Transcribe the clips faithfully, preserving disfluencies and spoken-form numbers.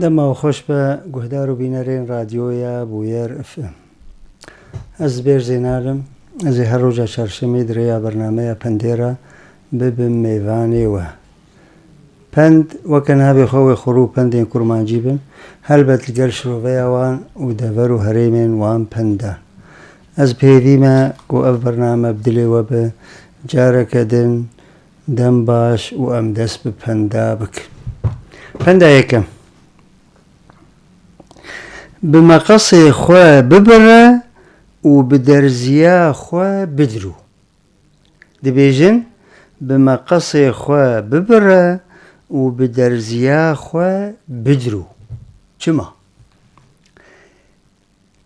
Dema xweş be guhdar û bînerên radyoya Bûyer F M. Ez bêrzê nalim, ez ê her roja çarşemê di rêya bernameya Pendê re bibim mêvanê we. Pend weke navê xwe wê xurû pendên kurmancî bin, helbet li gel şiroveya wan û dever û herêmên wan pendan. Ez bi hêvî me ku ev bername bi dilê we be, careke din dem baş û em dest bi penda bikin. Penda yekem. Bi meqesê xwe bibire û bi derziya xwe bidirû. Dibêjin, bi meqesê xwe bibire û bi derziya xwe bidirû. Çima?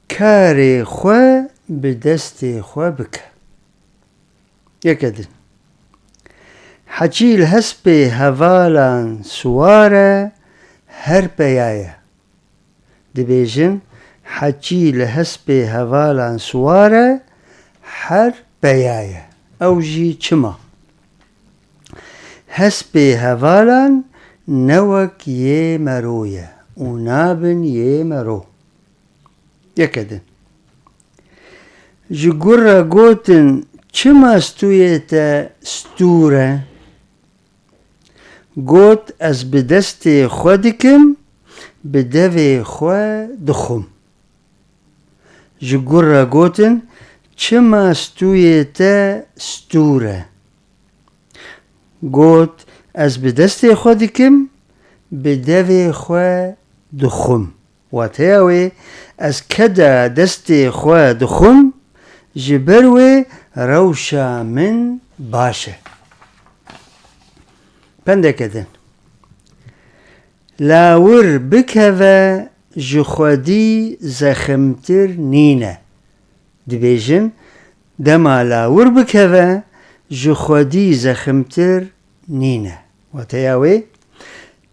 Karê xwe bi destê xwe bike. Yeke din. Heçî li hespê hevalan siwar e, her peya ye. Dibêjin, heçî li hespê hevalan siwar e, her peya ye. Ew jî çima? Hespê hevalan ne wek yê mero ye û nabin yê mero. Yeke din. Ji gur re gotin, çima stûyê te stûr e? Got, ez bi destê xwe dikim, bi devê xwe dixwim. Ji gur re gotin, çima stûyê te stûr e? Got, ez bi destê xwe dikim, bi devê xwe dixwim. Wateya wê, ez keda destê xwe dixwim, ji ber wê rewşa min baş e. Pendeke din. Lawir bikeve ji xwedî zeximtir nîne. Dibêjin, dema lawir bikeve, ji xwedî zeximtir nîne. Wateya wê,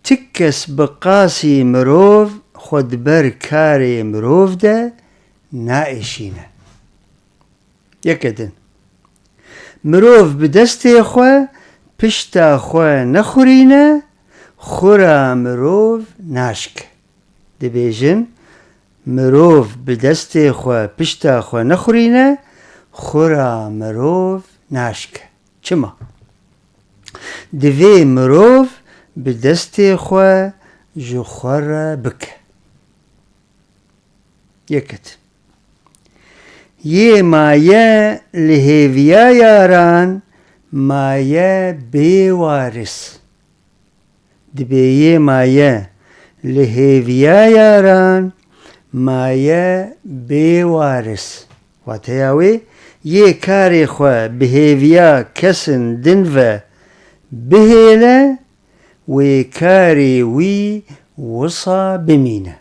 ti kes bi qasî mirov xwe di ber karê mirov de naêşîne. Yeke din. Mirov bi destê xwe pişta xwe nexurîne, xura mirov naşke. Dibêjin, mirov bi destê xwe pişta xwe nexurîne, xura mirov naşke. Çima? Divê mirov bi destê xwe ji xwe re bike. Yeket. Yê maye li hêviya yaran maye bê waris. Dibê yê maye li hêviya yaran maye bê waris. Wateya wê, yê karê xwe bi hêviya kesin din ve bihêle, wê karê wî wisa bimîne.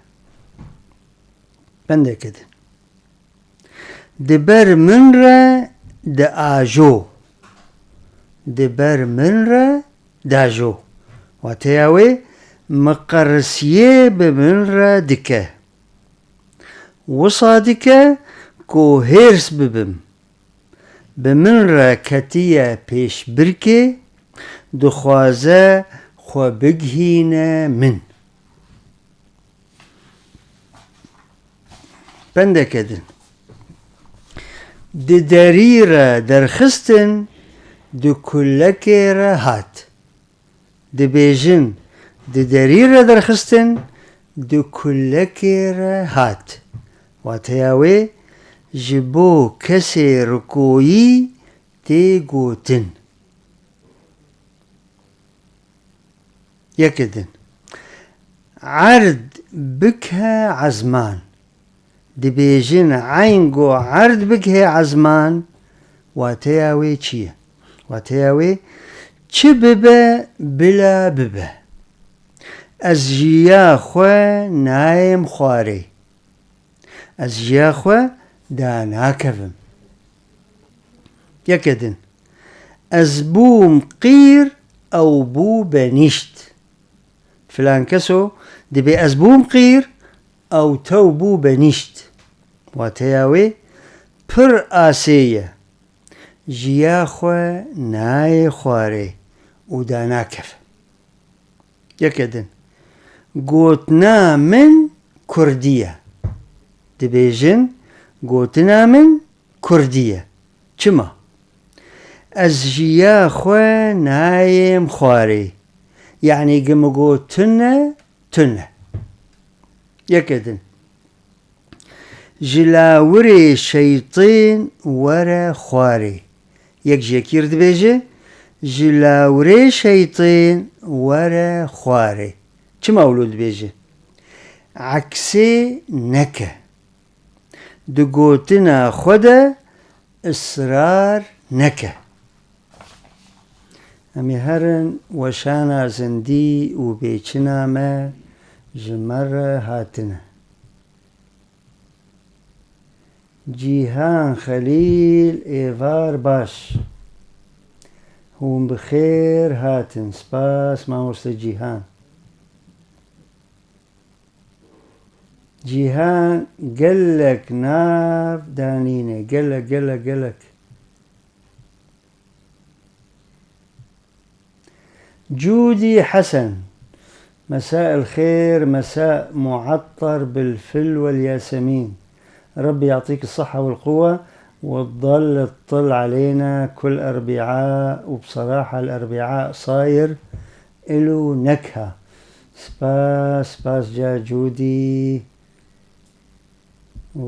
Pendeke din. Di ber min re diajo. Di ber min re diajo. Wateya wê, miqerisiyê bi min re dike. Wisa dike ku hêrs bibim. Bi min re ketiye pêşbirkê, dixwaze xwe bigihîne min. Pendeke din. Di derî re derxistin, di kulekê re hat. Dibêjin, di derî re derxistin, di kulekê re hat. Wateya wê, ji bo kesê rikoyî tê gotin. Yeke din. Erd bike ezman. Dibêjin eyn go erd bike ezman. Wateya wê çi ye? Wateya wê, çi bibe bila bibe. Ez jiya xwe nayêm xwarê. Ez jiya xwe danakevim. Yeke din. Ez bûm qîr, ew bû benîşt. Filan keso dibê ez bûm qîr, ew tew bû benîşt. Wateya wê pir asê ye. Jiya xwe nayê xwarê û danakeve. Yeke din. Gotina min kurdî ye. Dibêjin, gotina min kurdî ye. Çima? Ez ji ya xwe nayêm xwarê. Yanî gi min got tune, tune. Yeke din. Ji lawirê şeytên were xwarê. Yek ji yekî re dibêje, ji lawirê şeytên were xwarê. Çima wilo dibêje? Eksê neke. Di gotina xwe de israr neke. Em ê herin weşana zindî û bêçina me ji me re hatine. Cîhan Xelîl, êvar baş. Hûn bi xêr hatin. Spas, mamoste Cîhan. Cîhan gelek nav danîne. Gelek, gelek, gelek. جودي حسن، مساء الخير، مساء معطر بالفل والياسمين. ربي يعطيك الصحة والقوة، وتضل تطل علينا كل أربعاء، وبصراحة الأربعاء صاير إلو نكهة. سباس، سباس جا جودي. û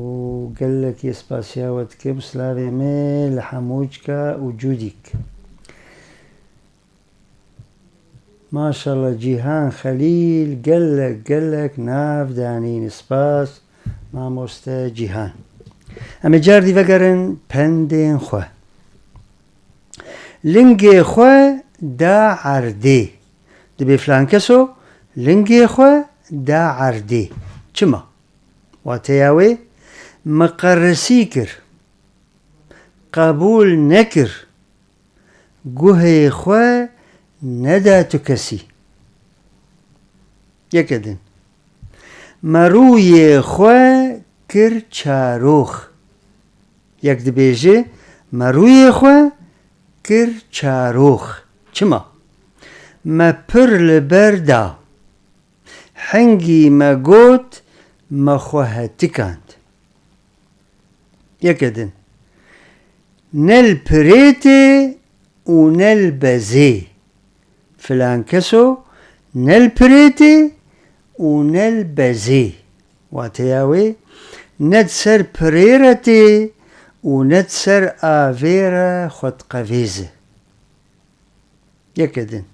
gelekî spasiya we dikim. Silavê me li Hemûcka û Cûdîk. Maşallah Cîhan Xelîl, gelek gelek nav danîn. Spas mamoste Cîhan. Em ê cardî vegerin pendên xwe. Lingê xwe da erdê. Dibê filan keso lingê xwe da erdê. Çima? Wateya wê, miqerisî kir, qebûl nekir, guhê xwe neda tu kesî. Yeke din. Me rûyê xwe kir çarox. Yek dibêje, me rûyê xwe kir çarox. Çima? Me pir li ber da. Hingî me got, me xwe hetikand. Yeke din. Ne li pirê tê û ne li bezê. Filan keso ne li pirê tê û ne li bezê. Wateya wê, ne di ser pirê re tê û ne di ser avê re xwe diqevêze. Yeke din.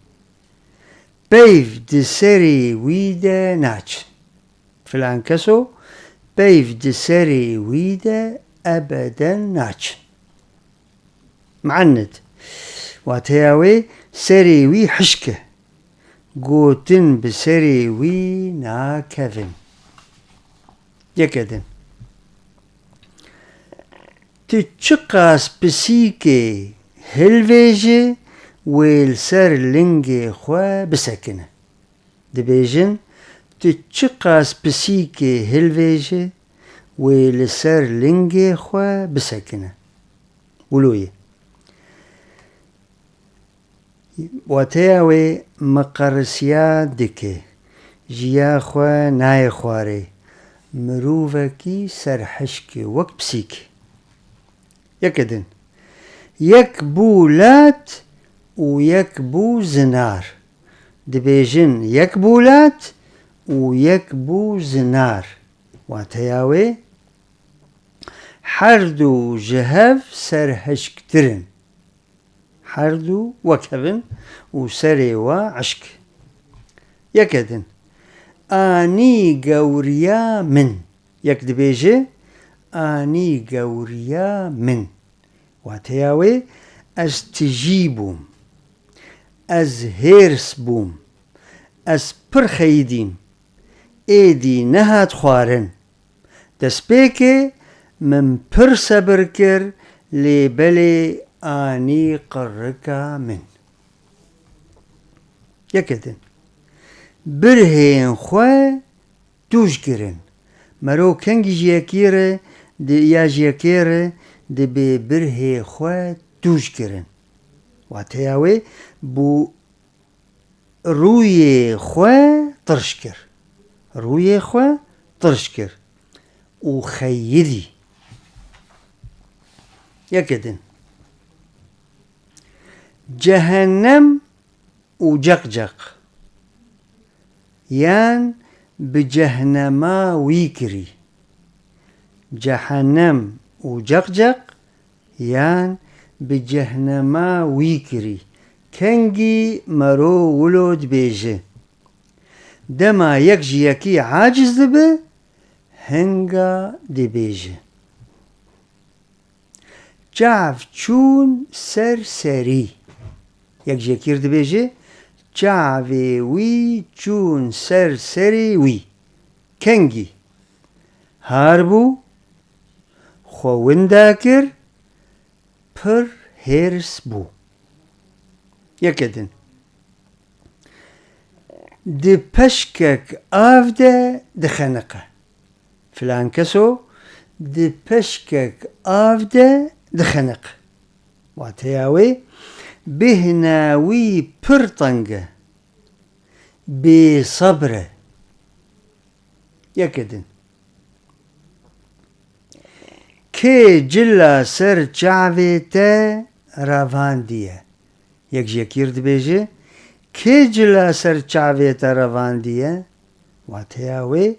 Peyv di serê wî de naçin. Filan keso peyv di serê wî de ebeden naçin. Me'enid. Wateya wê serê wî hişk e. Gotin bi serê wî nakevin. Yeke din. Tu çiqas pisîkê hilvêjî, wê li ser lingê xwe bisekine. Dibêjin, tu çiqas pisîkê hilvêjî, wê li ser lingê xwe bisekine. Wilo ye. Wateya wê miqerisiya dike, ji ya xwe nayê xwarê, mirovekî serhişk e wek pisîk. Yeke din. Yek bû lat û yek bû zinar. Dibêjin yek bû lat û yek bû zinar. Wateya wê, her du ji hev serhişktir in. Her du wek hev in û serê we hişk. Yeke din. Anî gewriya min. Yek dibêje, anî gewriya min. Wateya wê, ez tijî bûm. Ez hêrs bûm. Ez pir xeyidîm. Êdî nehat xwarin. Destpêkê min pir sebir kir, lê belê anî qirika min. Yeke din. Birhên xwe tûj kirin. Mero kengî ji yekî re di-, ya ji yekê re dibê birhê xwe tûj kirin. Wateya wê bû rûyê xwe tirş kir. rûyê xwe tirş kir û xeyidî. Yekê din. Cehennem û ceqceq. Yan bi cehnema wî kirî. Cehennem û ceqceq yan bi cehnema wî kirî. Kengî mero wilo dibêje. Dema yek ji yekî aciz dibe, hinga dibêje. Çav çûn ser serî. Yek ji yekî re dibêje, çavê wî çûn ser serê wî. Kengî? Har bû, xwe winda kir, pir hêrs bû. Yekê din. Di peşkek av de dixeniqe. Filan keso di peşkek av de dixeniq. Wateya wê, bêhna wî pir teng e. Bêsebr e. Yekê din. Kê cila ser çavê te revandiye? Yek ji yekî re dibêje, kê cila ser çavê te revandiye? Wateya wê,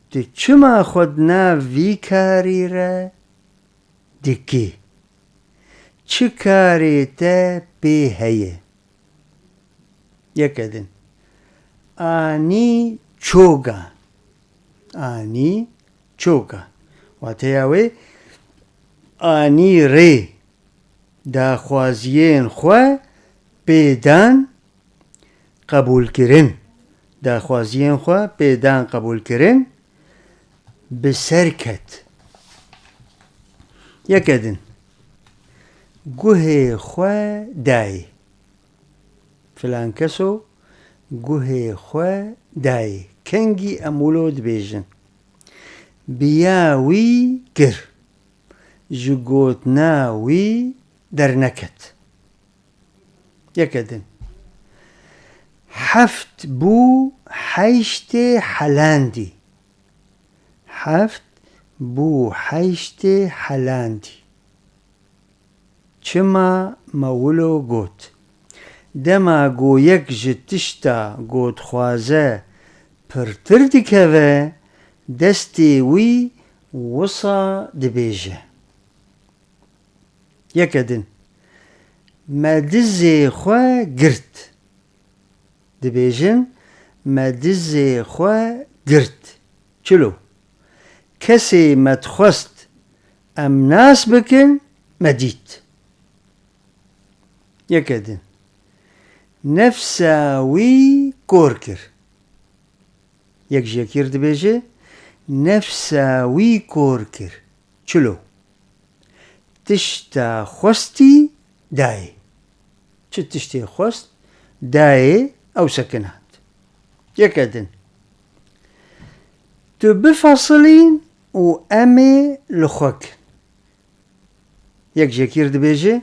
tu çima xwe di nav vî karî re dikî? Çi karê te pê heye? Yekê din. Anî çoga. Anî çoga. Wateya wê, anî rê daxwaziyên xwe pê dan qebûlkirin. Daxwaziyên xwe pê dan qebûlkirin, bi ser ket. Yekê din. Guhê xwe dayê. Filan keso guhê xwe dayê. Kengî em wilo dibêjin. Biya wî kir. Ji gotina wî derneket. Yekê din. Heft bû heştê helandî. Heft bû heştê helandî. Çima me wilo got? Dema ku yek ji tişta ku dixwaze pirtir dikeve, destê wî wisa dibêje. Yekê din. Me dizê xwe girt. Dibêjin, me dizê xwe girt. Çilo? Kesê me dixwest em nas bikin, me dît. Yekê din. Nefsa wî kor kir. Yek ji yekî re dibêje, nefsa wî kor kir. Çilo? Tişta xwestî dayê. Çi tiştê xwest dayê, ew sekinand. Yekê din. Tu bifesilîn û em ê li xwe kin. Yek ji yekî re dibêje,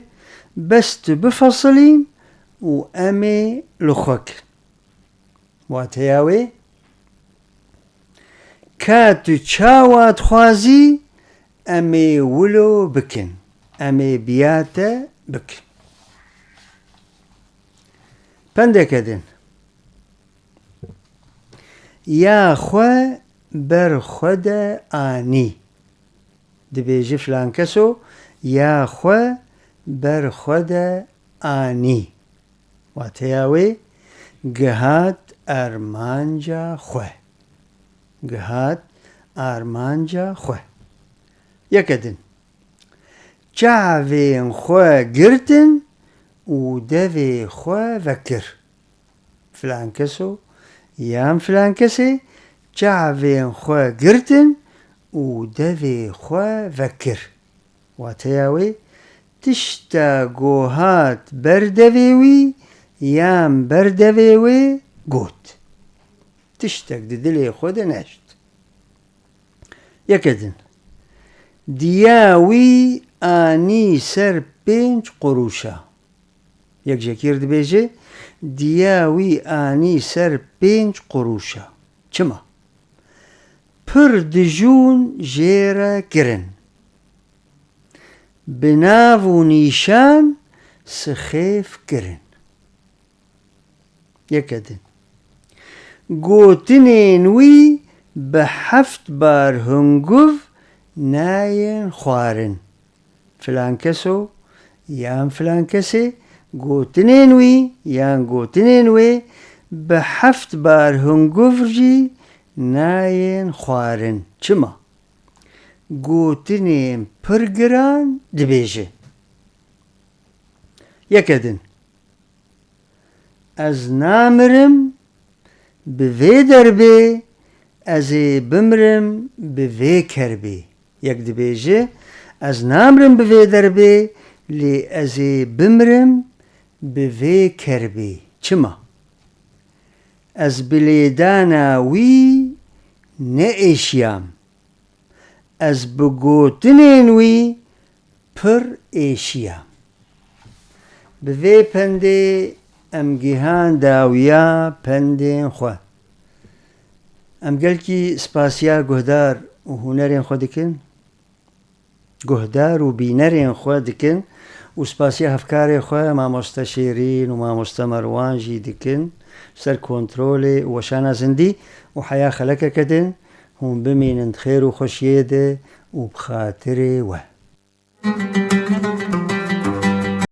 bes tu bifesilîn û em ê li xwe kin. Wateya wê, ka tu çawa dixwazî, em ê wilo bikin, em ê biya te bikin. Pendeke din. Ya xwe ber xwe de anî. Dibêje filan keso ya xwe ber xwe de anî. Wateya wê, gihat armanca xwe. Gihat armanca xwe. Yekê din. Çavên xwe girtin û devê xwe vekir. Filan keso yan filan kesê çavên xwe girtin û devê xwe vekir. Wateya wê, tişta ku hat ber devê wî yan ber devê wê got. Tiştek di dilê xwe de neşt. Yekê din. Diya wî anî ser pênc qurûşa. Yek ji yekî re dibêje, diya wî anî ser pênc qurûşa. Çima? pir dijûn jê re kirin. Bi nav û nîşan sixêf kirin. Yeke din. Gotinên wî bi heft bar hunguv nayên xwarin. Filan keso yan filan kesê gotinên wî yan gotinên wê bi heft bar hunguv jî nayên xwarin. Çima? Gotinên pir giran dibêje. Yeke din. Ez namirim bi vê derbê, ez ê bimrim bi vê kerbê. Yek dibêje, ez namirim bi vê derbê, lê ez ê bimrim bi vê kerbê. Çima? Ez bi lêdana wî neêşiyam. Ez bi gotinên wî pir êşiyam. Bi vê pendê em gihan dawiya pendên xwe. Em gelkî spasiya guhdar û hûnerên xwe dikin. Guhdar û bînerên xwe dikin û spasiya hevkarê xwe mamoste Şêrîn û mamoste Merwan jî dikin. Ser kontrolê û weşana zindî û heya xelekeke din hûn bimînin di xêr û xweşiyê de û bi xatirê we.